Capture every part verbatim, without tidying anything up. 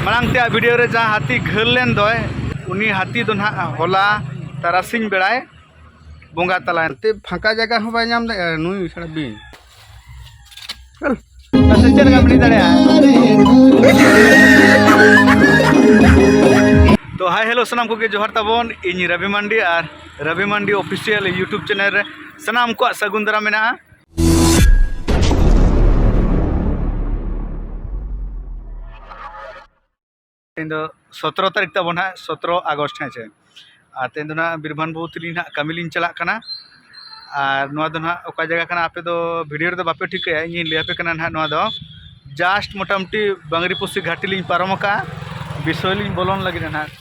ᱢᱟᱲᱟᱝ ᱛᱮᱭᱟᱜ ᱵᱷᱤᱰᱤᱭᱳ ᱨᱮ ᱡᱟᱦᱟᱸ ᱦᱟᱹᱛᱤ ᱜᱷᱟᱹᱞ ᱞᱮᱱ ᱫᱚᱭ, ᱩᱱᱤ ᱦᱟᱹᱛᱤ ᱫᱚ ᱱᱟᱦᱟᱜ ᱦᱚᱞᱟ ᱛᱟᱨᱟᱥᱤᱧ ᱵᱮᱲᱟᱭ ᱵᱚᱸᱜᱟ ᱛᱟᱞᱟᱭᱮᱱ ᱛᱮ ᱯᱷᱟᱸᱠᱟ ᱡᱟᱭᱜᱟ ᱦᱚᱸ ᱵᱟᱭ ᱧᱟᱢ ᱞᱮᱫᱼᱟ ᱱᱩᱭ ᱥᱟᱲᱟ ᱵᱤᱧ᱾ ᱪᱟᱞ᱾ ᱢᱟᱥᱮ ᱪᱮᱫ ᱞᱮᱠᱟᱢ ᱞᱟᱹᱭ ᱫᱟᱲᱮᱭᱟᱜᱼᱟ? ᱛᱚ, ᱦᱟᱭ, ᱦᱮᱞᱳ, ᱥᱟᱱᱟᱢ ᱠᱚᱜᱮ ᱡᱚᱦᱟᱨ ᱛᱟᱵᱚᱱ᱾ ᱤᱧ ᱨᱚᱵᱤ ᱢᱟᱱᱰᱤ ᱟᱨ ᱨᱚᱵᱤ ᱢᱟᱱᱰᱤ ᱚᱯᱷᱤᱥᱤᱭᱟᱞ YouTube ᱪᱮᱱᱮᱞ ᱨᱮ ᱥᱟᱱᱟᱢ ᱠᱚᱣᱟᱜ ᱥᱟᱹᱜᱩᱱ ᱫᱟᱨᱟᱢ ᱢᱮᱱᱟᱜᱼᱟ᱾ ᱛᱮᱦᱮᱧ ᱫᱚ ᱥᱚᱛᱨᱚ ᱛᱟᱹᱨᱤᱠᱷ ᱛᱟᱵᱚᱱ ᱦᱟᱸᱜ, ᱥᱚᱛᱨᱚ ᱟᱜᱚᱥᱴ, ᱦᱮᱸ ᱪᱮ? ᱟᱨ ᱛᱮᱦᱮᱧ ᱫᱚ ᱱᱟᱦᱟᱜ ᱵᱤᱨᱵᱷᱟᱱ ᱵᱟᱹᱵᱩ ᱛᱟᱹᱞᱤᱧ ᱱᱟᱦᱟᱜ ᱠᱟᱹᱢᱤ ᱞᱤᱧ ᱪᱟᱞᱟᱜ ᱠᱟᱱᱟ᱾ ᱟᱨ ᱱᱚᱣᱟ ᱫᱚ ᱱᱟᱦᱟᱜ ᱚᱠᱟ ᱡᱟᱭᱜᱟ ᱠᱟᱱᱟ, ᱟᱯᱮ ᱫᱚ ᱵᱷᱤᱰᱤᱭᱳ ᱨᱮᱫᱚ ᱵᱟᱯᱮ ᱴᱷᱤᱠᱟᱹᱭᱟ, ᱤᱧᱤᱧ ᱞᱟᱹᱭ ᱟᱯᱮ ᱠᱟᱱᱟ ᱱᱟᱦᱟᱜ᱾ ᱱᱚᱣᱟ ᱫᱚ ᱡᱟᱥᱴ ᱢᱚᱴᱟᱢᱩᱴᱤ ᱵᱟᱝᱨᱤᱯᱚᱥᱤ ᱜᱷᱟᱴᱤ ᱞᱤᱧ ᱯᱟᱨᱚᱢ ᱟᱠᱟᱫᱼᱟ, ᱵᱤᱥᱚᱭ ᱞᱤᱧ ᱵᱚᱞᱚᱱ ᱞᱟᱹᱜᱤᱫ ᱱᱟᱦᱟᱜ᱾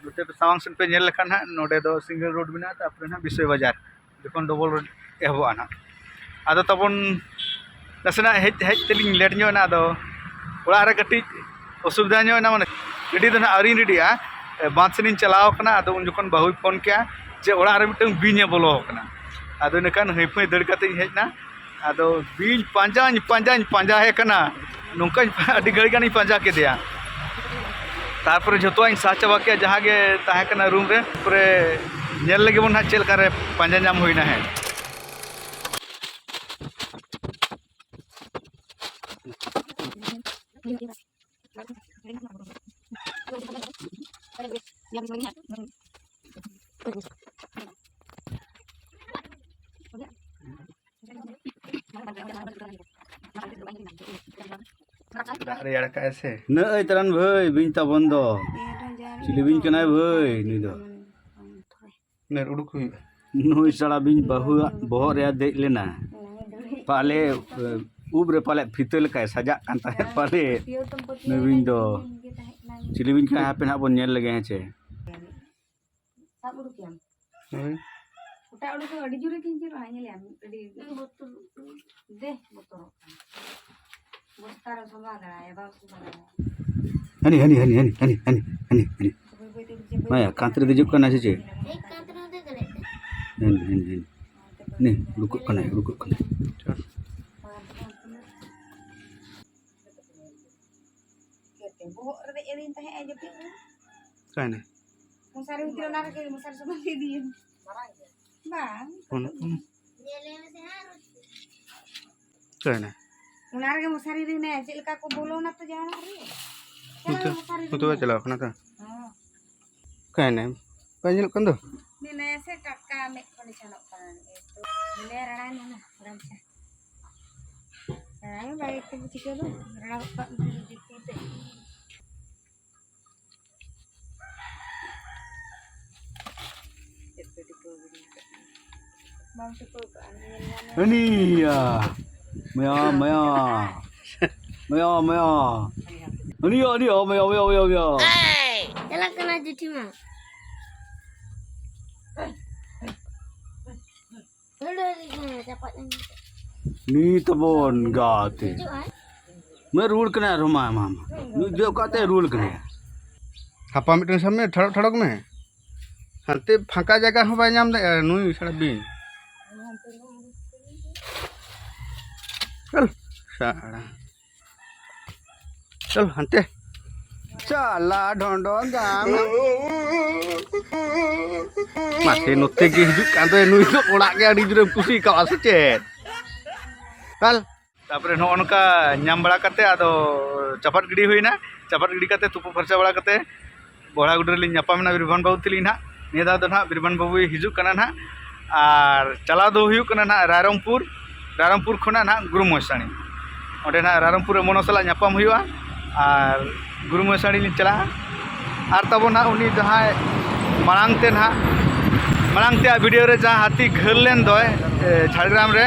ᱱᱚᱛᱮ ᱯᱮ ᱥᱟᱢᱟᱝ ᱥᱮᱫ ᱯᱮ ᱧᱮᱞ ᱞᱮᱠᱷᱟᱱ ᱱᱟᱦᱟᱜ, ᱱᱚᱰᱮ ᱫᱚ ᱥᱤᱝᱜᱮᱞ ᱨᱳᱰ ᱢᱮᱱᱟᱜᱼᱟ, ᱛᱟᱨᱯᱚᱨᱮ ᱱᱟᱦᱟᱜ ᱵᱤᱥᱚᱭ ᱵᱟᱡᱟᱨ᱾ ᱡᱚᱠᱷᱚᱱ ᱰᱚᱵᱚᱞ ᱨᱳᱰ ᱮᱦᱚᱵᱚᱜᱼᱟ ᱱᱟᱦᱟᱜ᱾ ᱟᱫᱚ ᱛᱟᱵᱚᱱ ᱱᱟᱥᱮᱱᱟᱜ ᱦᱮᱡ, ᱦᱮᱡ ᱛᱮᱞᱤᱧ ᱞᱮᱴ ᱧᱚᱜ ᱮᱱᱟ, ᱟᱫᱚ ᱚᱲᱟᱜ ᱨᱮ ᱠᱟᱹᱴᱤᱡ ᱚᱥᱩᱵᱤᱫᱷᱟ ᱧᱚᱜ ᱮᱱᱟ, ᱢᱟᱱᱮ ᱨᱮᱰᱤ ᱫᱚ ᱱᱟᱦᱟᱜ ᱟᱹᱣᱨᱤᱧ ᱨᱮᱰᱤᱜᱼᱟ᱾ ᱵᱟᱸᱫᱷ ᱥᱮᱱᱤᱧ ᱪᱟᱞᱟᱣ ᱠᱟᱱᱟ, ᱟᱫᱚ ᱩᱱ ᱡᱚᱠᱷᱚᱱ ᱵᱟᱹᱦᱩᱭ ᱯᱷᱳᱱ ᱠᱮᱜᱼᱟ ᱡᱮ ᱚᱲᱟᱜ ᱨᱮ ᱢᱤᱫᱴᱟᱝ ᱵᱤᱧ ᱮ ᱵᱚᱞᱚ ᱟᱠᱟᱱᱟ᱾ ᱟᱫᱚ ᱤᱱᱟᱹᱠᱷᱟᱱ ᱦᱟᱺᱭ ᱯᱷᱟᱺᱭ ᱫᱟᱹᱲ ᱠᱟᱛᱮ ᱤᱧ ᱦᱮᱡ ᱮᱱᱟ᱾ ᱟᱫᱚ ᱵᱤᱧ ᱯᱟᱸᱡᱟᱧ, ᱯᱟᱸᱡᱟᱧ ᱯᱟᱸᱡᱟᱭᱮ ᱠᱟᱱᱟ, ᱱᱚᱝᱠᱟᱧ ᱟᱹᱰᱤ ᱜᱷᱟᱹᱲᱤ ᱜᱟᱱᱤᱧ ᱯᱟᱸᱡᱟ ᱠᱮᱫᱮᱭᱟ᱾ ᱛᱟᱨᱯᱚᱨᱮ ᱡᱷᱚᱛᱚᱣᱟᱜ ᱤᱧ ᱥᱟᱦᱟ ᱪᱟᱵᱟ ᱠᱮᱫᱼᱟ, ᱡᱟᱦᱟᱸ ᱜᱮ ᱛᱟᱦᱮᱸ ᱠᱟᱱᱟ ᱨᱩᱢ ᱨᱮ᱾ ᱛᱟᱨᱯᱚᱨᱮ ᱧᱮᱞ ᱞᱮᱜᱮ ᱵᱚᱱ ᱱᱟᱦᱟᱜ ᱪᱮᱫ ᱞᱮᱠᱟᱨᱮ ᱯᱟᱸᱡᱟ ᱧᱟᱢ ᱦᱩᱭᱱᱟ᱾ ᱦᱮᱸ, ᱫᱟᱜ ᱨᱮᱭᱟᱲ ᱠᱟᱜᱼᱟᱭ ᱥᱮ᱾ ᱱᱟᱹᱭ ᱛᱟᱨᱟᱱ ᱵᱷᱟᱹᱭ, ᱵᱤᱧ ᱛᱟᱵᱚᱱ ᱫᱚ᱾ ᱪᱤᱞᱤ ᱵᱤᱧ ᱠᱟᱱᱟᱭ ᱵᱷᱟᱹᱭ ᱱᱩᱭ ᱫᱚ? ᱱᱮᱨ ᱩᱰᱩᱠ ᱦᱩᱭᱩᱜᱼᱟ᱾ ᱱᱩᱭ ᱥᱟᱲᱟ ᱵᱤᱧ ᱵᱟᱹᱦᱩᱣᱟᱜ ᱵᱚᱦᱚᱜ ᱨᱮ ᱫᱮᱡ ᱞᱮᱱᱟ᱾ ᱯᱟᱞᱮ, ᱮ, ᱩᱵ ᱨᱮ ᱯᱟᱞᱮ ᱯᱷᱤᱛᱟᱹ ᱞᱮᱠᱟᱭ ᱥᱟᱡᱟᱜ ᱠᱟᱱ ᱛᱟᱦᱮᱸᱫ ᱯᱟᱞᱮ᱾ ᱱᱩᱭ ᱵᱤᱧ ᱫᱚ ᱪᱤᱞᱤ ᱵᱤᱧ ᱠᱟᱱᱟᱭ, ᱦᱟᱯᱮ ᱱᱟᱦᱟᱜ ᱵᱚᱱ ᱧᱮᱞ ᱞᱮᱜᱮ, ᱦᱮᱸ ᱪᱮ? ᱥᱟᱵ ᱩᱰᱩᱠᱮᱭᱟᱢ᱾ ᱦᱳᱭ᱾ ᱚᱴᱟᱜ ᱩᱰᱩᱠ ᱫᱚ ᱟᱹᱰᱤ ᱡᱳᱨᱮ ᱜᱮᱧᱡᱮᱨᱚᱜᱼᱟ, ᱧᱮᱞᱮᱭᱟᱢ, ᱟᱹᱰᱤ ᱵᱚᱛᱚᱨ᱾ ᱫᱮ, ᱵᱚᱛᱚᱨᱚᱜ ᱠᱟᱱᱟ᱾ ᱵᱚᱥᱛᱟ ᱨᱮ ᱥᱟᱢᱵᱟᱣ ᱫᱟᱲᱮᱭᱟᱜᱼᱟ, ᱵᱟᱢ ᱥᱟᱢᱵᱟᱣ ᱫᱟᱲᱮᱭᱟᱜᱼᱟ᱾ ᱦᱟᱹᱱᱤ, ᱦᱟᱹᱱᱤ, ᱦᱟᱹᱱᱤ᱾ ᱵᱟᱹᱭ ᱵᱟᱹᱭ ᱛᱮ ᱵᱩᱡᱷᱟᱹᱣ, ᱵᱟᱹᱭ ᱢᱟᱭᱟ, ᱵᱟᱹᱭ ᱛᱮ ᱠᱟᱸᱛ ᱨᱮ ᱫᱮᱡᱚᱜ ᱠᱟᱱᱟ ᱥᱮ ᱪᱮᱫ? ᱮᱭ, ᱠᱟᱸᱛ ᱨᱮᱦᱚᱸ ᱫᱮᱡ ᱫᱟᱲᱮᱭᱟᱜ ᱛᱮ᱾ ᱦᱟᱹᱱᱤ, ᱦᱟᱹᱱᱤ, ᱦᱟᱹᱱᱤ᱾ ᱱᱮ, ᱩᱰᱩᱠᱚᱜ ᱠᱟᱱᱟᱭ, ᱩᱰᱩᱠᱚᱜ ᱠᱟᱱᱟᱭ᱾ ᱪᱚᱞ᱾ ᱵᱚᱦᱚᱜ ᱨᱮ ᱮᱨᱤᱧ ᱛᱟᱦᱮᱸᱜᱼᱟ ᱡᱟᱹᱯᱤᱫ ᱨᱮ᱾ ᱚᱠᱟᱭᱱᱟᱭ? ᱢᱚᱥᱟᱨᱤ ᱵᱷᱤᱛᱤᱨ ᱨᱮ ᱚᱱᱟ ᱨᱮᱜᱮ ᱢᱚᱥᱟᱨᱤ ᱥᱟᱢᱟᱝ ᱤᱫᱤᱭᱮᱢ᱾ ᱵᱟᱝ᱾ ᱵᱟᱹᱱᱩᱜ ᱠᱚᱣᱟ᱾ ᱚᱠᱟᱭᱱᱟᱭ? ᱚᱱᱟ ᱨᱮᱜᱮ ᱢᱚᱥᱟᱨᱤ ᱨᱮ ᱦᱮᱱᱟᱭᱟ᱾ ᱪᱮᱫ ᱞᱮᱠᱟ ᱠᱚ ᱵᱚᱞᱚᱱᱟ ᱛᱚ ᱡᱟᱦᱟᱱᱟᱜ ᱨᱮ᱾ ᱪᱟᱞᱟᱣ ᱱᱚᱛᱮ, ᱢᱚᱥᱟᱨᱤ ᱱᱚᱛᱮ ᱨᱮ᱾ ᱵᱟᱭ ᱪᱟᱞᱟᱣ ᱠᱟᱱᱟ ᱛᱚ? ᱦᱮᱸ᱾ ᱚᱠᱟᱭᱱᱟᱭ? ᱵᱟᱭ ᱧᱮᱞᱚᱜ ᱠᱟᱱ ᱫᱚ? ᱢᱮᱱᱟᱭᱟ ᱥᱮ ᱴᱟᱴᱠᱟ ᱢᱮᱫ ᱠᱷᱚᱱᱮ ᱪᱷᱟᱱᱚᱜ ᱠᱟᱱᱟ᱾ ᱮ ᱛᱚ, ᱢᱮᱱᱟᱭᱟ ᱨᱟᱲᱟᱭ ᱢᱮ ᱱᱟ, ᱟᱨᱟᱢ ᱥᱮ᱾ ᱨᱟᱲᱟᱭ ᱢᱮ, ᱵᱟᱭ ᱪᱤᱠᱟᱹ ᱫᱚ᱾ ᱨᱟᱲᱟ ᱜᱚᱫ ᱠᱟᱜ ᱢᱮ ᱡᱩᱛᱤ ᱛᱮ᱾ ᱪᱮᱫ ᱯᱮ ᱴᱤᱯᱟᱹᱣ ᱜᱤᱰᱤ ᱠᱟᱜᱼᱟ? ᱵᱟᱢ ᱴᱤᱯᱟᱹᱣ ᱠᱟᱜᱼᱟ, ᱧᱮᱞ ᱧᱟᱢ ᱢᱮ᱾ ᱦᱟᱹᱱᱤᱭᱟ᱾ ᱢᱟᱭᱟ, ᱢᱟᱭᱟ᱾ ᱢᱟᱭᱟ, ᱢᱟᱭᱟ᱾ ᱦᱟᱹᱱᱤᱭᱟ, ᱦᱟᱹᱱᱤᱭᱟ, ᱢᱟᱭᱟ, ᱢᱟᱭᱟ, ᱢᱟᱭᱟ, ᱢᱟᱭᱟ᱾ ᱪᱟᱞᱟᱜ ᱠᱟᱱᱟ ᱡᱮᱴᱷᱤᱢᱟ᱾ ᱱᱤᱛ ᱵᱚᱱ ᱜᱟᱛᱮ᱾ ᱢᱮ ᱨᱩᱣᱟᱹᱲ ᱠᱟᱱᱟᱭ ᱟᱨᱦᱚᱸ, ᱢᱟ, ᱢᱟ, ᱢᱟ᱾ ᱢᱤᱫ ᱫᱚ ᱚᱠᱟᱛᱮ ᱨᱩᱣᱟᱹᱲ ᱠᱟᱱᱟᱭ? ᱦᱟᱯᱟ ᱢᱤᱫᱴᱮᱱ ᱥᱟᱵ ᱢᱮ, ᱴᱷᱟᱲᱚᱜ, ᱴᱷᱟᱲᱚᱜ ᱢᱮ᱾ ᱦᱟᱱᱛᱮ ᱯᱷᱟᱸᱠᱟ ᱡᱟᱭᱜᱟ ᱦᱚᱸ ᱵᱟᱭ ᱧᱟᱢ ᱫᱟᱲᱮᱭᱟᱜᱼᱟ ᱱᱩᱭ ᱥᱟᱲᱟ ᱵᱤᱧ᱾ ᱪᱚᱞ, ᱥᱟᱲᱟ᱾ ᱪᱚᱞ ᱦᱟᱱᱛᱮ᱾ ᱪᱟᱞᱟ ᱰᱷᱚᱸᱰᱚ ᱫᱟᱢ᱾ ᱢᱟᱥᱮ ᱱᱚᱛᱮ ᱜᱮ ᱦᱤᱡᱩᱜ ᱠᱟᱱ ᱫᱚᱭ, ᱱᱩᱭ ᱫᱚ ᱚᱲᱟᱜ ᱜᱮ ᱟᱹᱰᱤ ᱡᱳᱨᱮᱢ ᱠᱩᱥᱤ ᱠᱟᱣᱟ ᱥᱮ ᱪᱮᱫ? ᱪᱟᱞ᱾ ᱛᱟᱯᱚᱨᱮ ᱱᱚᱜᱼᱚ ᱱᱚᱝᱠᱟ ᱧᱟᱢ ᱵᱟᱲᱟ ᱠᱟᱛᱮ ᱟᱫᱚ ᱪᱟᱯᱟᱫ ᱜᱤᱰᱤ ᱦᱩᱭᱱᱟ᱾ ᱪᱟᱯᱟᱫ ᱜᱤᱰᱤ ᱠᱟᱛᱮ ᱛᱩᱯᱩ ᱯᱷᱟᱨᱪᱟ ᱵᱟᱲᱟ ᱠᱟᱛᱮ ᱵᱚᱲᱦᱟ ᱜᱩᱰᱟᱹ ᱨᱮᱞᱤᱧ ᱧᱟᱯᱟᱢ ᱮᱱᱟ ᱵᱤᱨᱵᱷᱟᱱ ᱵᱟᱹᱵᱩ ᱛᱟᱹᱞᱤᱧ ᱱᱟᱦᱟᱜ᱾ ᱱᱤᱭᱟᱹ ᱫᱷᱟᱣ ᱫᱚ ᱱᱟᱦᱟᱜ ᱵᱤᱨᱵᱷᱟᱱ ᱵᱟᱹᱵᱩᱭ ᱦᱤᱡᱩᱜ ᱠᱟᱱᱟ ᱱᱟᱦᱟᱜ᱾ ᱟᱨ ᱪᱟᱞᱟᱣ ᱫᱚ ᱦᱩᱭᱩᱜ ᱠᱟᱱᱟ ᱱᱟᱦᱟᱜ ᱨᱟᱭᱨᱚᱝᱯᱩᱨ, ᱨᱟᱭᱨᱚᱝᱯᱩᱨ ᱠᱷᱚᱱᱟᱜ ᱱᱟᱦᱟᱜ ᱜᱩᱨᱩ ᱢᱚᱦᱮᱥᱟᱬᱤ᱾ ᱚᱸᱰᱮ ᱱᱟᱦᱟᱜ ᱨᱟᱭᱨᱚᱝᱯᱩᱨ ᱨᱮ ᱢᱚᱱᱚ ᱥᱟᱞᱟᱜ ᱧᱟᱯᱟᱢ ᱦᱩᱭᱩᱜᱼᱟ᱾ ᱟᱨ ᱜᱩᱨᱩ ᱢᱚᱦᱮᱥᱟᱬᱤ ᱞᱤᱧ ᱪᱟᱞᱟᱜᱼᱟ᱾ ᱟᱨ ᱛᱟᱵᱚᱱ ᱱᱟᱦᱟᱜ ᱩᱱᱤ ᱡᱟᱦᱟᱸᱭ ᱢᱟᱲᱟᱝ ᱛᱮ ᱱᱟᱦᱟᱜ, ᱢᱟᱲᱟᱝ ᱛᱮᱭᱟᱜ ᱵᱷᱤᱰᱤᱭᱳ ᱨᱮ ᱡᱟᱦᱟᱸ ᱦᱟᱹᱛᱤ ᱜᱷᱟᱹᱞ ᱞᱮᱱ ᱫᱚᱭ, ᱮ, ᱡᱷᱟᱲᱜᱨᱟᱢ ᱨᱮ,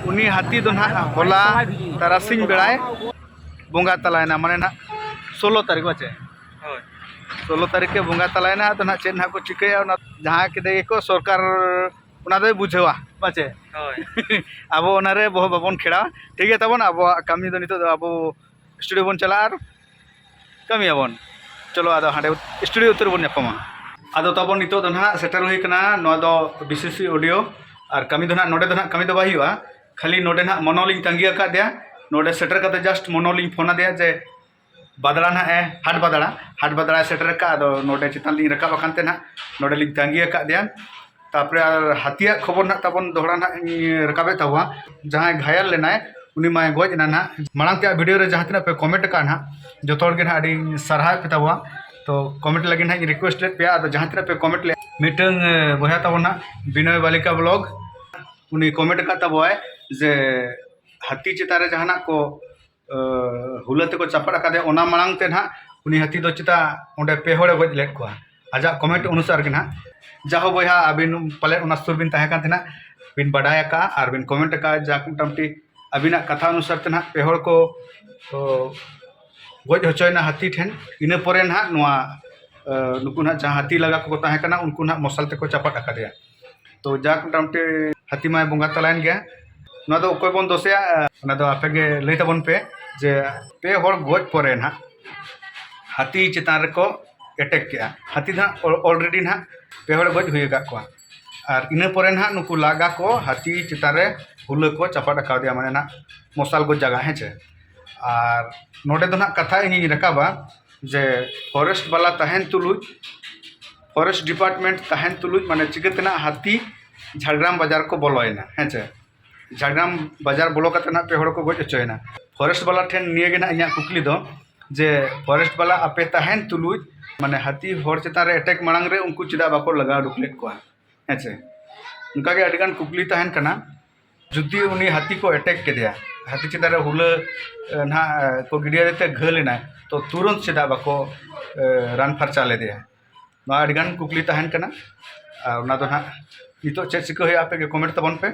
ᱩᱱᱤ ᱦᱟᱹᱛᱤ ᱫᱚ ᱱᱟᱦᱟᱜ ᱦᱚᱞᱟ ᱛᱟᱨᱟᱥᱤᱧ ᱵᱮᱲᱟᱭ ᱵᱚᱸᱜᱟ ᱛᱟᱞᱟᱭᱮᱱᱟ, ᱢᱟᱱᱮ ᱱᱟᱦᱟᱜ ᱥᱳᱞᱞᱳ ᱛᱟᱹᱨᱤᱠᱷ ᱵᱟᱪᱮ? ᱦᱳᱭ᱾ ᱥᱳᱞᱞᱳ ᱛᱟᱹᱨᱤᱠᱷ ᱮ ᱵᱚᱸᱜᱟ ᱛᱟᱞᱟᱭᱮᱱᱟ᱾ ᱟᱫᱚ ᱱᱟᱦᱟᱜ ᱪᱮᱫ ᱱᱟᱦᱟᱜ ᱠᱚ ᱪᱤᱠᱟᱹᱭᱟ, ᱚᱱᱟ ᱡᱟᱦᱟᱸ ᱠᱮᱫᱮ ᱜᱮᱠᱚ, ᱥᱚᱨᱠᱟᱨ ᱚᱱᱟ ᱫᱚᱭ ᱵᱩᱡᱷᱟᱹᱣᱟ ᱵᱟᱪᱮ? ᱦᱳᱭ᱾ ᱟᱵᱚ ᱚᱱᱟᱨᱮ ᱵᱚᱦᱚᱜ ᱵᱟᱵᱚᱱ ᱠᱷᱮᱲᱟᱣᱟ, ᱴᱷᱤᱠ ᱜᱮᱭᱟ ᱛᱟᱵᱚᱱ᱾ ᱟᱵᱚᱣᱟᱜ ᱠᱟᱹᱢᱤ ᱫᱚ ᱱᱤᱛᱚᱜ ᱫᱚ ᱟᱵᱚ ᱥᱴᱩᱰᱤᱭᱳ ᱵᱚᱱ ᱪᱟᱞᱟᱜᱼᱟ ᱟᱨ ᱠᱟᱹᱢᱤᱭᱟᱵᱚᱱ᱾ ᱪᱚᱞᱚ ᱟᱫᱚ ᱦᱟᱸᱰᱮ ᱥᱴᱩᱰᱤᱭᱳ ᱩᱛᱟᱹᱨ ᱵᱚᱱ ᱧᱟᱯᱟᱢᱟ᱾ ᱟᱫᱚ ᱛᱟᱵᱚᱱ ᱱᱤᱛᱚᱜ ᱫᱚ ᱱᱟᱦᱟᱜ ᱥᱮᱴᱮᱨ ᱦᱩᱭ ᱠᱟᱱᱟ ᱱᱚᱣᱟ ᱫᱚ ᱵᱤ ᱥᱤ ᱥᱤ ᱚᱰᱤᱭᱳ, ᱟᱨ ᱠᱟᱹᱢᱤ ᱫᱚ ᱱᱟᱦᱟᱜ ᱱᱚᱰᱮ ᱫᱚ ᱱᱟᱦᱟᱜ ᱠᱟᱹᱢᱤ ᱫᱚ ᱵᱟᱭ ᱦᱩᱭᱩᱜᱼᱟ᱾ ᱠᱷᱟᱹᱞᱤ ᱱᱚᱰᱮ ᱱᱟᱦᱟᱜ ᱢᱚᱱᱚ ᱞᱤᱧ ᱛᱟᱺᱜᱤ ᱟᱠᱟᱫᱮᱭᱟ᱾ ᱱᱚᱰᱮ ᱥᱮᱴᱮᱨ ᱠᱟᱛᱮ just ᱢᱚᱱᱚ ᱞᱤᱧ ᱯᱷᱳᱱ ᱟᱫᱮᱭᱟ ᱡᱮ ᱵᱟᱫᱽᱲᱟ ᱱᱟᱦᱟᱜ ᱮ, ᱦᱟᱴ ᱵᱟᱫᱽᱲᱟ, ᱦᱟᱴ ᱵᱟᱫᱽᱲᱟᱭ ᱥᱮᱴᱮᱨ ᱟᱠᱟᱫ᱾ ᱟᱫᱚ ᱱᱚᱰᱮ ᱪᱮᱛᱟᱱ ᱞᱤᱧ ᱨᱟᱠᱟᱵ ᱟᱠᱟᱱ ᱛᱮ ᱱᱟᱦᱟᱜ ᱱᱚᱰᱮ ᱞᱤᱧ ᱛᱟᱺᱜᱤ ᱟᱠᱟᱫ ᱫᱮᱭᱟ᱾ ᱛᱟᱯᱚᱨᱮ ᱟᱨ ᱦᱟᱹᱛᱤᱭᱟᱜ ᱠᱷᱚᱵᱚᱨ ᱱᱟᱦᱟᱜ ᱛᱟᱵᱚᱱ ᱫᱚᱦᱲᱟ ᱱᱟᱦᱟᱜ ᱤᱧ ᱨᱟᱠᱟᱵᱮᱫ ᱛᱟᱵᱚᱱᱟ᱾ ᱡᱟᱦᱟᱸᱭ ᱜᱷᱟᱭᱟᱞ ᱞᱮᱱᱟᱭ, ᱩᱱᱤ ᱢᱟᱭ ᱜᱚᱡ ᱮᱱᱟ ᱱᱟᱦᱟᱜ᱾ ᱢᱟᱲᱟᱝ ᱛᱮᱭᱟᱜ ᱵᱷᱤᱰᱤᱭᱳ ᱨᱮ ᱡᱟᱦᱟᱸ ᱛᱤᱱᱟᱹᱜ ᱯᱮ ᱠᱚᱢᱮᱱᱴ ᱟᱠᱟᱫ ᱱᱟᱦᱟᱜ, ᱡᱚᱛᱚ ᱦᱚᱲ ᱜᱮ ᱱᱟᱦᱟᱜ ᱟᱹᱰᱤ ᱥᱟᱨᱦᱟᱣᱮᱫ ᱯᱮ ᱛᱟᱵᱚᱱᱟ᱾ ᱛᱚ ᱠᱚᱢᱮᱱᱴ ᱞᱟᱹᱜᱤᱫ ᱱᱟᱦᱟᱜ ᱤᱧ ᱨᱤᱠᱩᱭᱮᱥᱴ ᱞᱮᱫ ᱯᱮᱭᱟ᱾ ᱟᱫᱚ ᱡᱟᱦᱟᱸ ᱛᱤᱱᱟᱹᱜ ᱯᱮ ᱠᱚᱢᱮᱱᱴ ᱞᱮᱫ, ᱢᱤᱫᱴᱟᱝ, ᱮ, ᱵᱚᱭᱦᱟ ᱛᱟᱵᱚᱱ ᱱᱟᱦᱟᱜ ᱵᱤᱱᱚᱭ ᱵᱟᱞᱤᱠᱟ ᱵᱞᱚᱜ, ᱩᱱᱤ ᱠᱚᱢᱮᱱᱴ ᱟᱠᱟᱫ ᱛᱟᱵᱚᱣᱟᱭ ᱡᱮ ᱦᱟᱹᱛᱤ ᱪᱮᱛᱟᱱ ᱨᱮ ᱡᱟᱦᱟᱱᱟᱜ ᱠᱚ ᱟᱹ, ᱦᱩᱞᱟᱹ ᱛᱮᱠᱚ ᱪᱟᱯᱟᱫ ᱟᱠᱟᱫᱮᱭᱟ, ᱚᱱᱟ ᱢᱟᱲᱟᱝ ᱛᱮ ᱱᱟᱦᱟᱜ ᱩᱱᱤ ᱦᱟᱹᱛᱤ ᱫᱚ ᱪᱮᱛᱟ ᱚᱸᱰᱮ ᱯᱮ ᱦᱚᱲᱮ ᱜᱚᱡ ᱞᱮᱫ ᱠᱚᱣᱟ, ᱟᱡᱟᱜ ᱠᱚᱢᱮᱱᱴ ᱚᱱᱩᱥᱟᱨ ᱜᱮ ᱱᱟᱦᱟᱜ᱾ ᱡᱟᱦᱳ ᱵᱚᱭᱦᱟ, ᱟᱹᱵᱤᱱ ᱯᱟᱞᱮᱫ ᱚᱱᱟ ᱥᱩᱨ ᱵᱤᱱ ᱛᱟᱦᱮᱸ ᱠᱟᱱ ᱛᱟᱦᱮᱱᱟ, ᱵᱤᱱ ᱵᱟᱰᱟᱭ ᱟᱠᱟᱫᱼᱟ ᱟᱨ ᱵᱤᱱ ᱠᱚᱢᱮᱱᱴ ᱟᱠᱟᱫᱼᱟ, ᱡᱟᱠ ᱢᱚᱴᱟᱢᱩᱴᱤ ᱟᱹᱵᱤᱱᱟᱜ ᱠᱟᱛᱷᱟ ᱚᱱᱩᱥᱟᱨ ᱛᱮ ᱱᱟᱦᱟᱜ ᱯᱮ ᱦᱚᱲ ᱠᱚ, ᱚ, ᱜᱚᱡ ᱦᱚᱪᱚᱭᱮᱱᱟ ᱦᱟᱹᱛᱤ ᱴᱷᱮᱱ᱾ ᱤᱱᱟᱹ ᱯᱚᱨᱮ ᱱᱟᱦᱟᱜ ᱱᱚᱣᱟ, ᱟᱹ, ᱱᱩᱠᱩ ᱱᱟᱦᱟᱜ ᱡᱟᱦᱟᱸ ᱦᱟᱹᱛᱤ ᱞᱟᱜᱟ ᱠᱚᱠᱚ ᱛᱟᱦᱮᱸ ᱠᱟᱱᱟ, ᱩᱱᱠᱩ ᱱᱟᱦᱟᱜ ᱢᱚᱥᱟᱞ ᱛᱮᱠᱚ ᱪᱟᱯᱟᱫ ᱟᱠᱟᱫᱮᱭᱟ᱾ ᱛᱚ ᱡᱟᱠ ᱢᱚᱴᱟᱢᱩᱴᱤ ᱦᱟᱹᱛᱤ ᱢᱟᱭ ᱵᱚᱸᱜᱟ ᱛᱟᱞᱟᱭᱮᱱ ᱜᱮᱭᱟ᱾ ᱱᱚᱣᱟ ᱫᱚ ᱚᱠᱚᱭ ᱵᱚᱱ ᱫᱳᱥᱮᱭᱟ? ᱚᱱᱟ ᱫᱚ ᱟᱯᱮ ᱜᱮ ᱞᱟᱹᱭ ᱛᱟᱵᱚᱱ ᱯᱮ ᱡᱮ ᱯᱮ ᱦᱚᱲ ᱜᱚᱡ ᱯᱚᱨᱮ ᱱᱟᱦᱟᱜ ᱦᱟᱹᱛᱤ ᱪᱮᱛᱟᱱ ᱨᱮᱠᱚ ᱮᱴᱮᱠ ᱠᱮᱜᱼᱟ᱾ ᱦᱟᱹᱛᱤ ᱫᱚ ᱦᱟᱸᱜ ᱚᱞ-, ᱚᱞᱨᱮᱰᱤ ᱱᱟᱦᱟᱜ ᱯᱮ ᱦᱚᱲ ᱜᱚᱡ ᱦᱩᱭ ᱟᱠᱟᱫ ᱠᱚᱣᱟ᱾ ᱟᱨ ᱤᱱᱟᱹ ᱯᱚᱨᱮ ᱱᱟᱦᱟᱜ ᱱᱩᱠᱩ ᱞᱟᱜᱟ ᱠᱚ ᱦᱟᱹᱛᱤ ᱪᱮᱛᱟᱱ ᱨᱮ ᱦᱩᱞᱟᱹ ᱠᱚ ᱪᱟᱯᱟᱫ ᱟᱠᱟᱫᱮᱭᱟ, ᱢᱟᱱᱮ ᱱᱟᱦᱟᱜ ᱢᱚᱥᱟᱞ ᱜᱚᱡ ᱡᱟᱭᱜᱟ, ᱦᱮᱸ ᱪᱮ? ᱟᱨ ᱱᱚᱰᱮ ᱫᱚ ᱱᱟᱦᱟᱜ ᱠᱟᱛᱷᱟ ᱤᱧᱤᱧ ᱨᱟᱠᱟᱵᱟ ᱡᱮ ᱯᱷᱚᱨᱮᱥᱴ ᱵᱟᱞᱟ ᱛᱟᱦᱮᱱ ᱛᱩᱞᱩᱡ, ᱯᱷᱚᱨᱮᱥᱴ ᱰᱤᱯᱟᱨᱴᱢᱮᱱᱴ ᱛᱟᱦᱮᱱ ᱛᱩᱞᱩᱡ, ᱢᱟᱱᱮ ᱪᱤᱠᱟᱹᱛᱮ ᱱᱟᱦᱟᱜ ᱦᱟᱹᱛᱤ ᱡᱷᱟᱲᱜᱨᱟᱢ ᱵᱟᱡᱟᱨ ᱠᱚ ᱵᱚᱞᱚᱭᱮᱱᱟ, ᱦᱮᱸ ᱪᱮ? ᱡᱷᱟᱲᱜᱨᱟᱢ ᱵᱟᱡᱟᱨ ᱵᱚᱞᱚ ᱠᱟᱛᱮ ᱱᱟᱦᱟᱜ ᱯᱮ ᱦᱚᱲ ᱠᱚ ᱜᱚᱡ ᱦᱚᱪᱚᱭᱮᱱᱟ᱾ ᱯᱷᱚᱨᱮᱥᱴ ᱵᱟᱞᱟ ᱴᱷᱮᱱ ᱱᱤᱭᱟᱹ ᱜᱮ ᱱᱟᱦᱟᱜ ᱤᱧᱟᱹᱜ ᱠᱩᱠᱞᱤ ᱫᱚ ᱡᱮ ᱯᱷᱚᱨᱮᱥᱴ ᱵᱟᱞᱟ ᱟᱯᱮ ᱛᱟᱦᱮᱱ ᱛᱩᱞᱩᱡ, ᱢᱟᱱᱮ ᱦᱟᱹᱛᱤ ᱦᱚᱲ ᱪᱮᱛᱟᱱ ᱨᱮ ᱮᱴᱮᱠ ᱢᱟᱲᱟᱝ ᱨᱮ ᱩᱱᱠᱩ ᱪᱮᱫᱟᱜ ᱵᱟᱠᱚ ᱞᱟᱜᱟ ᱩᱰᱩᱠ ᱞᱮᱫ ᱠᱚᱣᱟ? ᱦᱮᱸ ᱪᱮ? ᱚᱱᱠᱟᱜᱮ ᱟᱹᱰᱤᱜᱟᱱ ᱠᱩᱠᱞᱤ ᱛᱟᱦᱮᱱ ᱠᱟᱱᱟ᱾ ᱡᱩᱫᱤ ᱩᱱᱤ ᱦᱟᱹᱛᱤ ᱠᱚ ᱮᱴᱮᱠ ᱠᱮᱫᱮᱭᱟ, ᱦᱟᱹᱛᱤ ᱪᱮᱛᱟᱱ ᱨᱮ ᱦᱩᱞᱟᱹ, ᱮ, ᱱᱟᱦᱟᱜ, ᱮ, ᱠᱚ ᱜᱤᱰᱤᱭᱟᱫᱮ ᱛᱮ ᱜᱷᱟᱹᱞ ᱮᱱᱟᱭ, ᱛᱚ ᱛᱩᱨᱟᱹᱱᱛ ᱪᱮᱫᱟᱜ ᱵᱟᱠᱚ, ᱮ, ᱨᱟᱱ ᱯᱷᱟᱨᱪᱟ ᱞᱮᱫᱮᱭᱟ? ᱱᱚᱣᱟ ᱟᱹᱰᱤᱜᱟᱱ ᱠᱩᱠᱞᱤ ᱛᱟᱦᱮᱱ ᱠᱟᱱᱟ᱾ ᱟᱨ ᱚᱱᱟ ᱫᱚ ᱱᱟᱦᱟᱜ ᱱᱤᱛᱚᱜ ᱪᱮᱫ ᱪᱤᱠᱟᱹ ᱦᱩᱭᱩᱜᱼᱟ, ᱟᱯᱮ ᱜᱮ ᱠᱚᱢᱮᱱᱴ ᱛᱟᱵᱚᱱ ᱯᱮ᱾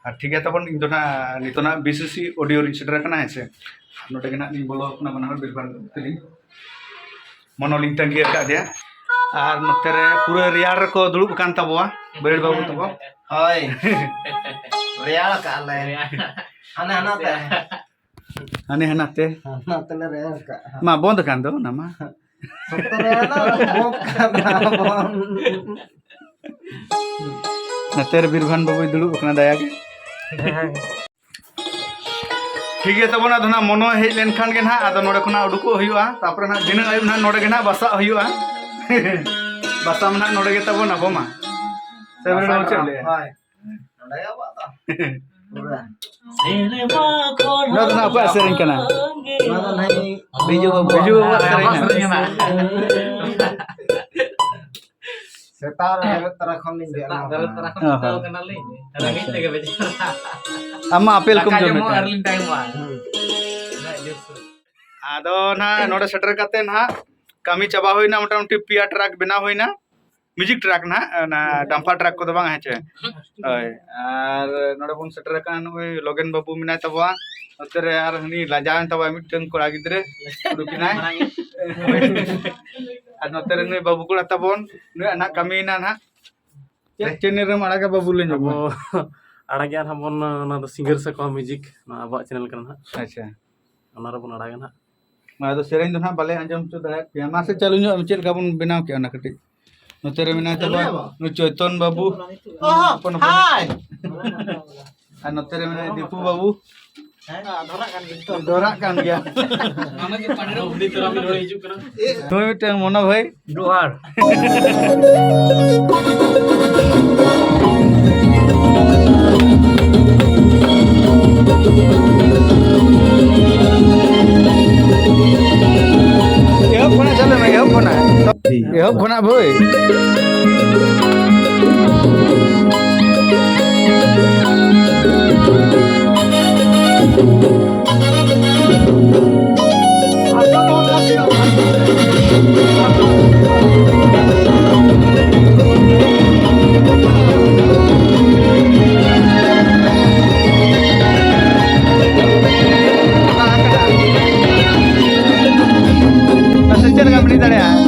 ᱟᱨ ᱴᱷᱤᱠ ᱜᱮᱭᱟ ᱛᱟᱵᱚᱱ, ᱤᱧ ᱫᱚ ᱱᱟᱦᱟᱜ ᱱᱤᱛᱚᱜ ᱱᱟᱦᱟᱜ ᱵᱤ ᱥᱤ ᱥᱤ ᱚᱰᱤᱭᱳ ᱨᱤᱧ ᱥᱮᱴᱮᱨ ᱟᱠᱟᱱᱟ, ᱦᱮᱸ ᱥᱮ᱾ ᱱᱚᱰᱮ ᱜᱮ ᱱᱟᱦᱟᱜ ᱞᱤᱧ ᱵᱚᱞᱚ ᱟᱠᱟᱱᱟ ᱵᱟᱱᱟ ᱦᱚᱲ ᱵᱤᱨᱵᱷᱟᱱ ᱛᱟᱹᱞᱤᱧ᱾ ᱢᱚᱱᱚ ᱞᱤᱧ ᱛᱟᱺᱜᱤ ᱟᱠᱟᱫ ᱫᱮᱭᱟ᱾ ᱟᱨ ᱱᱚᱛᱮ ᱨᱮ ᱯᱩᱨᱟᱹ ᱨᱮᱭᱟᱲ ᱨᱮᱠᱚ ᱫᱩᱲᱩᱵ ᱟᱠᱟᱱ ᱛᱟᱵᱚᱣᱟ ᱵᱟᱹᱭᱦᱟᱹᱲ ᱵᱟᱹᱵᱩ ᱛᱟᱠᱚ᱾ ᱦᱳᱭ᱾ ᱨᱮᱭᱟᱲ ᱟᱠᱟᱫ ᱞᱮ᱾ ᱨᱮᱭᱟᱲ᱾ ᱦᱟᱱᱮ ᱦᱟᱱᱟ ᱛᱮ᱾ ᱦᱟᱱᱮ ᱦᱟᱱᱟ ᱛᱮ᱾ ᱦᱟᱱᱟ ᱛᱮᱞᱮ ᱨᱮᱭᱟᱲ ᱟᱠᱟᱫ᱾ ᱢᱟ ᱵᱚᱱᱫ ᱟᱠᱟᱱ ᱫᱚ ᱚᱱᱟ ᱢᱟ᱾ ᱥᱚᱠᱛᱚ ᱨᱮᱭᱟᱲ ᱫᱚ ᱵᱚᱱᱫ ᱟᱠᱟᱫ ᱵᱚᱱ᱾ ᱱᱚᱛᱮ ᱨᱮ ᱵᱤᱨᱵᱷᱟᱱ ᱵᱟᱹᱵᱩᱭ ᱫᱩᱲᱩᱵ ᱟᱠᱟᱱᱟ ᱫᱟᱭᱟ ᱜᱮ᱾ ᱴᱷᱤᱠ ᱜᱮᱭᱟ ᱛᱟᱵᱚᱱ, ᱟᱫᱚ ᱱᱟᱦᱟᱜ ᱢᱚᱱᱚ ᱦᱮᱡ ᱞᱮᱱᱠᱷᱟᱱ ᱜᱮ ᱱᱟᱦᱟᱜ, ᱟᱫᱚ ᱱᱚᱰᱮ ᱠᱷᱚᱱᱟᱜ ᱩᱰᱩᱠᱚᱜ ᱦᱩᱭᱩᱜᱼᱟ᱾ ᱛᱟᱨᱯᱚᱨᱮ ᱱᱟᱦᱟᱜ ᱫᱤᱱᱟᱹᱝ ᱟᱹᱭᱩᱵ ᱱᱟᱦᱟᱜ ᱱᱚᱰᱮ ᱜᱮ ᱱᱟᱦᱟᱜ ᱵᱟᱥᱟᱜ ᱦᱩᱭᱩᱜᱼᱟ᱾ ᱵᱟᱥᱟ ᱢᱟ ᱱᱟᱦᱟᱜ ᱱᱚᱰᱮ ᱜᱮ ᱛᱟᱵᱚᱱ ᱟᱵᱚ ᱢᱟ᱾ ᱥᱮ ᱵᱮᱱ ᱪᱮᱫ ᱮᱢ ᱞᱟᱹᱭᱟ? ᱦᱳᱭ᱾ ᱱᱚᱰᱮ ᱜᱮ ᱟᱵᱚᱣᱟᱜ ᱫᱚ᱾ ᱯᱩᱨᱟᱹ᱾ ᱱᱚᱣᱟ ᱫᱚ ᱱᱟᱦᱟᱜ ᱚᱠᱚᱭᱟᱜ ᱥᱮᱨᱮᱧ ᱠᱟᱱᱟ? ᱱᱚᱣᱟ ᱫᱚ ᱱᱟᱦᱟᱜ ᱵᱤᱡᱩ ᱵᱟᱹᱵᱩ᱾ ᱵᱤᱡᱩ ᱵᱟᱹᱵᱩᱣᱟᱜ ᱥᱮᱨᱮᱧ ᱠᱟᱱᱟ᱾ ᱥᱮᱛᱟᱜ ᱨᱮ ᱵᱮᱨᱮᱫ ᱛᱚᱨᱟ ᱠᱷᱚᱱ ᱞᱤᱧ ᱥᱮᱛᱟᱜ ᱵᱮᱱᱟᱣ ᱵᱮᱨᱮᱫ ᱠᱟᱱᱟ᱾ ᱛᱚᱨᱟ ᱠᱷᱚᱱ ᱚ, ᱪᱷᱩᱴᱟᱹᱣ ᱦᱚᱸ᱾ ᱠᱟᱱᱟᱞᱤᱧ᱾ ᱟᱪᱪᱷᱟ᱾ ᱨᱮᱸᱜᱮᱡ ᱛᱮᱜᱮ ᱵᱮᱡᱟᱨ᱾ ᱟᱢ ᱢᱟ ᱟᱯᱮᱞ ᱠᱚᱢ ᱫᱟᱠᱟ ᱡᱚᱢᱮᱫ ᱡᱚᱢᱚᱜ ᱛᱟᱦᱮᱸᱫ᱾ ᱟᱹᱣᱨᱤ ᱞᱤᱧ ᱛᱟᱭᱚᱢᱚᱜᱼᱟ᱾ ᱦᱩᱸ᱾ ᱩᱱᱟᱹᱜ ᱡᱳᱨ ᱥᱳᱨ᱾ ᱟᱫᱚ ᱱᱟᱦᱟᱜ ᱱᱚᱰᱮ ᱥᱮᱴᱮᱨ ᱠᱟᱛᱮ ᱱᱟᱦᱟᱜ ᱠᱟᱹᱢᱤ ᱪᱟᱵᱟ ᱦᱩᱭᱱᱟ, ᱢᱚᱴᱟᱢᱩᱴᱤ ᱯᱮᱭᱟ ᱴᱨᱟᱠ ᱵᱮᱱᱟᱣ ᱦᱩᱭᱱᱟ᱾ ᱢᱤᱣᱡᱤᱠ ᱴᱨᱟᱠ ᱱᱟᱦᱟᱜ, ᱚᱱᱟ ᱰᱟᱢᱯᱟᱨ ᱴᱨᱟᱠ ᱠᱚᱫᱚ ᱵᱟᱝ, ᱦᱮᱸ ᱪᱮ? ᱦᱳᱭ᱾ ᱟᱨ ᱱᱚᱰᱮ ᱵᱚᱱ ᱥᱮᱴᱮᱨ ᱟᱠᱟᱱᱟ, ᱱᱩᱜᱼᱩᱭ ᱞᱚᱜᱮᱱ ᱵᱟᱹᱵᱩ ᱢᱮᱱᱟᱭ ᱛᱟᱵᱚᱣᱟ, ᱱᱚᱛᱮ ᱨᱮ ᱟᱨ ᱦᱟᱹᱱᱤ ᱞᱟᱡᱟᱣᱮᱱ ᱛᱟᱵᱚᱣᱟ, ᱢᱤᱫᱴᱟᱝ ᱠᱚᱲᱟ ᱜᱤᱫᱽᱨᱟᱹ ᱩᱰᱩᱠ ᱮᱱᱟᱭ᱾ ᱟᱨ ᱱᱚᱛᱮ ᱨᱮ ᱱᱩᱭ ᱵᱟᱹᱵᱩ ᱠᱚᱲᱟ ᱛᱟᱵᱚᱱ, ᱱᱩᱭᱟᱜ ᱱᱟᱦᱟᱜ ᱠᱟᱹᱢᱤᱭᱮᱱᱟ ᱱᱟᱦᱟᱜ᱾ ᱪᱮᱫ ᱪᱮᱱᱮᱞ ᱨᱮᱢ ᱟᱲᱟᱜᱟ ᱵᱟᱹᱵᱩ, ᱞᱟᱹᱭ ᱧᱚᱜ ᱢᱮ? ᱟᱵᱚ ᱟᱲᱟᱜᱮᱜᱼᱟ ᱱᱟᱦᱟᱜ ᱵᱚᱱ, ᱚᱱᱟ ᱫᱚ ᱥᱤᱝᱜᱟᱨ ᱥᱟᱠᱣᱟ ᱢᱤᱣᱡᱤᱠ, ᱱᱚᱣᱟ ᱟᱵᱚᱣᱟᱜ ᱪᱮᱱᱮᱞ ᱠᱟᱱᱟ ᱱᱟᱦᱟᱜ᱾ ᱟᱪᱪᱷᱟ᱾ ᱚᱱᱟ ᱨᱮᱵᱚᱱ ᱟᱲᱟᱜᱟ ᱱᱟᱦᱟᱜ᱾ ᱢᱟ, ᱟᱫᱚ ᱥᱮᱨᱮᱧ ᱫᱚ ᱱᱟᱦᱟᱜ ᱵᱟᱞᱮ ᱟᱸᱡᱚᱢ ᱦᱚᱪᱚ ᱫᱟᱲᱮᱭᱟᱜ ᱯᱮᱭᱟ᱾ ᱢᱟᱥᱮ ᱪᱟᱹᱞᱩ ᱧᱚᱜ ᱢᱮ, ᱪᱮᱫ ᱞᱮᱠᱟ ᱵᱚᱱ ᱵᱮᱱᱟᱣ ᱠᱮᱜᱼᱟ ᱚᱱᱟ ᱠᱟᱹᱴᱤᱡ᱾ ᱱᱚᱛᱮ ᱨᱮ ᱢᱮᱱᱟᱭ ᱛᱟᱵᱚᱱ ᱱᱩᱭ ᱪᱚᱭᱛᱚᱱ ᱵᱟᱹᱵᱩ᱾ ᱚ, ᱦᱚᱯᱚᱱ ᱦᱚᱯᱚᱱ᱾ ᱦᱟᱭ᱾ ᱟᱨ ᱱᱚᱛᱮ ᱨᱮ ᱢᱮᱱᱟᱭ ᱫᱤᱯᱩ ᱵᱟᱹᱵᱩ᱾ ᱦᱮᱸ, ᱫᱷᱚᱨᱟᱜ ᱠᱟᱱ ᱜᱮᱭᱟ᱾ ᱫᱷᱚᱨᱟᱜ ᱠᱟᱱ ᱜᱮᱭᱟ᱾ ᱚᱱᱟ ᱜᱮ ᱯᱟᱸᱡᱟ ᱩᱰᱤ ᱛᱚᱨᱟ ᱢᱤᱫ ᱦᱚᱲᱮ ᱦᱤᱡᱩᱜ ᱠᱟᱱᱟ᱾ ᱱᱩᱭ ᱢᱤᱫᱴᱟᱝ ᱢᱚᱱᱳ ᱵᱷᱟᱹᱭ᱾ ᱡᱚᱦᱟᱨ᱾ ᱮᱦᱚᱵ ᱠᱷᱚᱱᱟᱜ ᱪᱟᱹᱞᱩ ᱢᱮ, ᱮᱦᱚᱵ ᱠᱷᱚᱱᱟᱜ᱾ ᱮᱦᱚᱵ ᱠᱷᱚᱱᱟᱜ ᱵᱷᱟᱹᱭ᱾ ᱢᱟᱥᱮ ᱪᱮᱫ ᱞᱮᱠᱟᱢ ᱞᱟᱹᱭ ᱫᱟᱲᱮᱭᱟᱜᱼᱟ?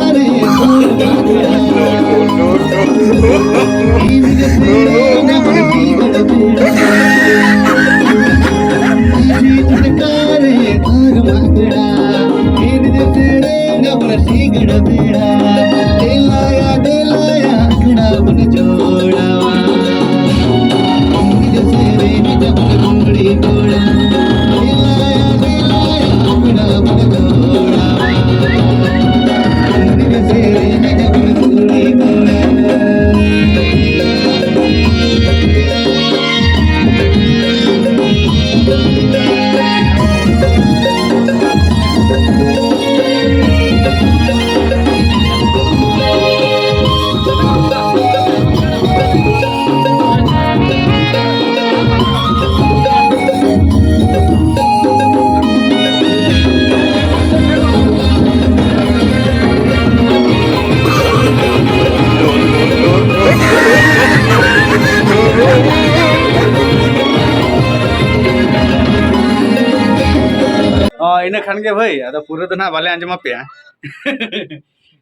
ᱠᱷᱟᱱ ᱜᱮ ᱵᱷᱟᱹᱭ, ᱟᱫᱚ ᱯᱩᱨᱟᱹ ᱫᱚ ᱱᱟᱦᱟᱜ ᱵᱟᱞᱮ ᱟᱸᱡᱚᱢ ᱟᱯᱮᱭᱟ᱾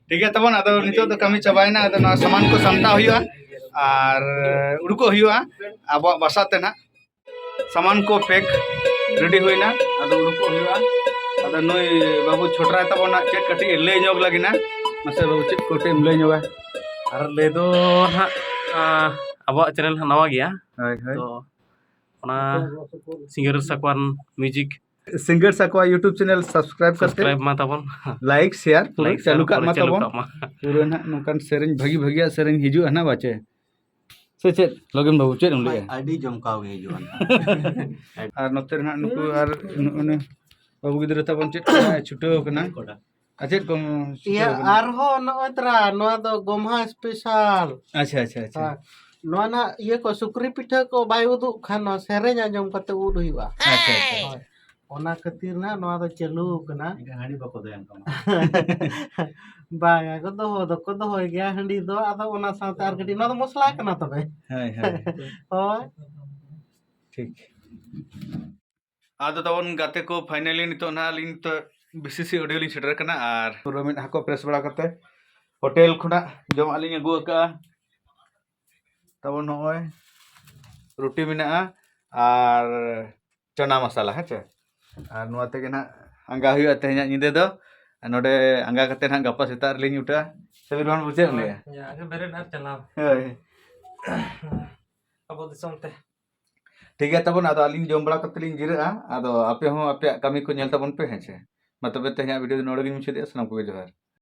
ᱴᱷᱤᱠ ᱜᱮᱭᱟ ᱛᱟᱵᱚᱱ, ᱟᱫᱚ ᱱᱤᱛᱚᱜ ᱫᱚ ᱠᱟᱹᱢᱤ ᱪᱟᱵᱟᱭᱮᱱᱟ, ᱟᱫᱚ ᱱᱚᱣᱟ ᱥᱟᱢᱟᱱ ᱠᱚ ᱥᱟᱢᱴᱟᱣ ᱦᱩᱭᱩᱜᱼᱟ ᱟᱨ ᱩᱰᱩᱠᱚᱜ ᱦᱩᱭᱩᱜᱼᱟ ᱟᱵᱚᱣᱟᱜ ᱵᱟᱥᱟ ᱛᱮ ᱱᱟᱦᱟᱜ᱾ ᱥᱟᱢᱟᱱ ᱠᱚ ᱯᱮᱠ ᱨᱮᱰᱤ ᱦᱩᱭᱱᱟ, ᱟᱫᱚ ᱩᱰᱩᱠᱚᱜ ᱦᱩᱭᱩᱜᱼᱟ᱾ ᱟᱫᱚ ᱱᱩᱭ ᱵᱟᱹᱵᱩ ᱪᱷᱚᱴᱨᱟᱭ ᱛᱟᱵᱚᱱ ᱱᱟᱦᱟᱜ ᱪᱮᱫ ᱠᱟᱹᱴᱤᱡ ᱮ ᱞᱟᱹᱭ ᱧᱚᱜ ᱞᱟᱹᱜᱤᱫ ᱱᱟ, ᱢᱟᱥᱮ ᱵᱟᱹᱵᱩ ᱪᱮᱫ ᱠᱟᱹᱴᱤᱡ ᱮᱢ ᱞᱟᱹᱭ ᱧᱚᱜᱟ? ᱟᱨ ᱞᱟᱹᱭ ᱫᱚ ᱱᱟᱦᱟᱜ, ᱟᱸ, ᱟᱵᱚᱣᱟᱜ ᱪᱮᱱᱮᱞ ᱱᱟᱦᱟᱜ ᱱᱟᱣᱟ ᱜᱮᱭᱟ᱾ ᱦᱳᱭ, ᱦᱳᱭ᱾ ᱛᱚ ᱚᱱᱟ ᱥᱤᱝᱜᱟᱨ ᱥᱟᱠᱣᱟᱱ ᱢᱤᱭᱩᱡᱤᱠ ᱥᱤᱝᱜᱟᱨ ᱥᱟᱠᱣᱟ YouTube ᱪᱮᱱᱮᱞ ᱥᱟᱵᱥᱠᱨᱟᱭᱤᱵ ᱠᱟᱛᱮ ᱥᱟᱵᱥᱠᱨᱟᱭᱤᱵ ᱢᱟ ᱛᱟᱵᱚᱱ᱾ ᱞᱟᱭᱤᱠ, ᱥᱮᱭᱟᱨ ᱯᱩᱨᱟᱹ ᱞᱟᱭᱤᱠ, ᱥᱮᱭᱟᱨ ᱪᱟᱹᱞᱩ ᱠᱟᱜ ᱯᱩᱨᱟᱹ ᱢᱟ ᱪᱟᱹᱞᱩ ᱛᱟᱵᱚᱱ᱾ ᱠᱟᱜ ᱢᱟ᱾ ᱯᱩᱨᱟᱹ ᱱᱟᱦᱟᱜ ᱱᱚᱝᱠᱟᱱ ᱥᱮᱨᱮᱧ, ᱵᱷᱟᱹᱜᱤ ᱵᱷᱟᱹᱜᱤᱭᱟᱜ ᱥᱮᱨᱮᱧ ᱦᱤᱡᱩᱜᱼᱟ ᱱᱟᱦᱟᱜ, ᱵᱟᱪᱮ? ᱥᱮ ᱪᱮᱫ ᱞᱚᱜᱮᱱ ᱵᱟᱹᱵᱩ, ᱪᱮᱫ ᱮᱢ ᱞᱟᱹᱭᱮᱜᱼᱟ? ᱟᱹᱰᱤ ᱡᱚᱢᱠᱟᱣ ᱜᱮ ᱦᱤᱡᱩᱜᱼᱟ ᱱᱟᱦᱟᱜ᱾ ᱟᱨ ᱱᱚᱛᱮ ᱨᱮ ᱱᱟᱦᱟᱜ ᱱᱩᱠᱩ ᱟᱨ ᱱᱩᱜᱼᱩ ᱱᱩᱭ ᱵᱟᱹᱵᱩ ᱜᱤᱫᱽᱨᱟᱹ ᱛᱟᱵᱚᱱ ᱪᱮᱫ ᱠᱚ ᱱᱟᱦᱟᱜ ᱮ ᱪᱷᱩᱴᱟᱹᱣ ᱠᱟᱱᱟ? ᱟᱨ ᱪᱮᱫ ᱠᱚᱢ ᱤᱭᱟᱹ, ᱪᱷᱩᱴᱟᱹᱣ ᱠᱟᱱᱟ? ᱟᱨᱦᱚᱸ ᱱᱚᱜᱼᱚᱭ ᱛᱚᱨᱟ, ᱱᱚᱣᱟ ᱫᱚ ᱜᱚᱢᱦᱟ ᱥᱯᱮᱥᱟᱞ᱾ ᱟᱪᱪᱷᱟ, ᱟᱪᱪᱷᱟ, ᱟᱪᱪᱷᱟ᱾ ᱦᱮᱸ᱾ ᱱᱚᱣᱟ ᱱᱟᱦᱟᱜ ᱤᱭᱟᱹ ᱠᱚ, ᱥᱩᱠᱨᱤ ᱯᱤᱴᱷᱟᱹ ᱠᱚ ᱵᱟᱭ ᱩᱫᱩᱜ ᱠᱷᱟᱱ, ᱱᱚᱣᱟ ᱥᱮᱨᱮᱧ ᱟᱸᱡᱚᱢ ᱠᱟᱛᱮ ᱩᱫ ᱦᱩᱭᱩᱜᱼᱟ᱾ ᱟᱪᱪᱷᱟ, ᱟᱪᱪᱷᱟ, ᱟᱪᱪᱷᱟ᱾ ᱦᱳᱭ᱾ ᱚᱱᱟ ᱠᱷᱟᱹᱛᱤᱨ ᱱᱟᱦᱟᱜ ᱱᱚᱣᱟ ᱫᱚ ᱪᱟᱹᱞᱩ ᱟᱠᱟᱱᱟ᱾ ᱮᱱᱠᱷᱟᱱ ᱦᱟᱺᱰᱤ ᱵᱟᱠᱚ ᱫᱚᱦᱚᱭᱟ ᱚᱱᱠᱟ ᱢᱟ᱾ ᱵᱟᱝᱟ ᱠᱚ ᱫᱚᱦᱚ ᱫᱚᱠᱚ ᱫᱚᱦᱚᱭ ᱜᱮᱭᱟ ᱦᱟᱺᱰᱤ ᱫᱚ, ᱟᱫᱚ ᱚᱱᱟ ᱥᱟᱶᱛᱮ ᱟᱨ ᱠᱟᱹᱴᱤᱡ, ᱱᱚᱣᱟ ᱫᱚ ᱢᱚᱥᱞᱟ ᱠᱟᱱᱟ ᱛᱚᱵᱮ᱾ ᱦᱳᱭ, ᱦᱳᱭ᱾ ᱦᱳᱭ᱾ ᱴᱷᱤᱠ᱾ ᱟᱫᱚ ᱛᱟᱵᱚᱱ ᱜᱟᱛᱮ ᱠᱚ, finally ᱱᱤᱛᱚᱜ ᱱᱟᱦᱟᱜ ᱟᱹᱞᱤᱧ ᱱᱤᱛᱚᱜ BCC audio ᱞᱤᱧ ᱥᱮᱴᱮᱨ ᱠᱟᱱᱟ ᱟᱨ ᱯᱩᱨᱟᱹ ᱢᱤᱫ ᱦᱟᱹᱠᱩ ᱯᱨᱮᱥ ᱵᱟᱲᱟ ᱠᱟᱛᱮ ᱦᱳᱴᱮᱞ ᱠᱷᱚᱱᱟᱜ ᱡᱚᱢᱟᱜ ᱞᱤᱧ ᱟᱹᱜᱩ ᱟᱠᱟᱫᱼᱟ᱾ ᱛᱟᱵᱚᱱ ᱱᱚᱜᱼᱚᱭ ᱨᱩᱴᱤ ᱢᱮᱱᱟᱜᱼᱟ ᱟᱨ ᱪᱟᱱᱟ ᱢᱟᱥᱟᱞᱟ, ᱦᱮᱸ ᱪᱮ? ᱟᱨ ᱱᱚᱣᱟ ᱛᱮᱜᱮ ᱱᱟᱦᱟᱜ ᱟᱸᱜᱟ ᱦᱩᱭᱩᱜᱼᱟ ᱛᱮᱦᱮᱧᱟᱜ ᱧᱤᱫᱟᱹ ᱫᱚ᱾ ᱟᱨ ᱱᱚᱰᱮ ᱟᱸᱜᱟ ᱠᱟᱛᱮ ᱱᱟᱦᱟᱜ ᱜᱟᱯᱟ ᱥᱮᱛᱟᱜ ᱨᱮᱞᱤᱧ ᱩᱴᱷᱟ᱾ ᱥᱮ ᱵᱤᱨᱵᱟᱦᱟᱱ ᱵᱩᱡᱷᱟᱹᱣ ᱞᱮᱭᱟ? ᱦᱳᱭ, ᱟᱜᱮ ᱵᱮᱨᱮᱫ ᱟᱨ ᱪᱟᱞᱟᱣ᱾ ᱦᱳᱭ᱾ ᱟᱵᱚ ᱫᱤᱥᱚᱢ ᱛᱮ᱾ ᱴᱷᱤᱠ ᱜᱮᱭᱟ ᱛᱟᱵᱚᱱ, ᱟᱫᱚ ᱟᱹᱞᱤᱧ ᱡᱚᱢ ᱵᱟᱲᱟ ᱠᱟᱛᱮ ᱞᱤᱧ ᱡᱤᱨᱟᱹᱜᱼᱟ᱾ ᱟᱫᱚ ᱟᱯᱮ ᱦᱚᱸ ᱟᱯᱮᱭᱟᱜ ᱠᱟᱹᱢᱤ ᱠᱚ ᱧᱮᱞ ᱛᱟᱵᱚᱱ ᱯᱮ, ᱦᱮᱸ ᱪᱮ? ᱢᱟ ᱛᱚᱵᱮ ᱛᱮᱦᱮᱧᱟᱜ ᱵᱷᱤᱰᱤᱭᱳ ᱫᱚ ᱱᱚᱰᱮ ᱜᱤᱧ ᱢᱩᱪᱟᱹᱫᱮᱜᱼᱟ᱾ ᱥᱟᱱᱟᱢ ᱠᱚᱜᱮ ᱡᱚᱦᱟᱨ᱾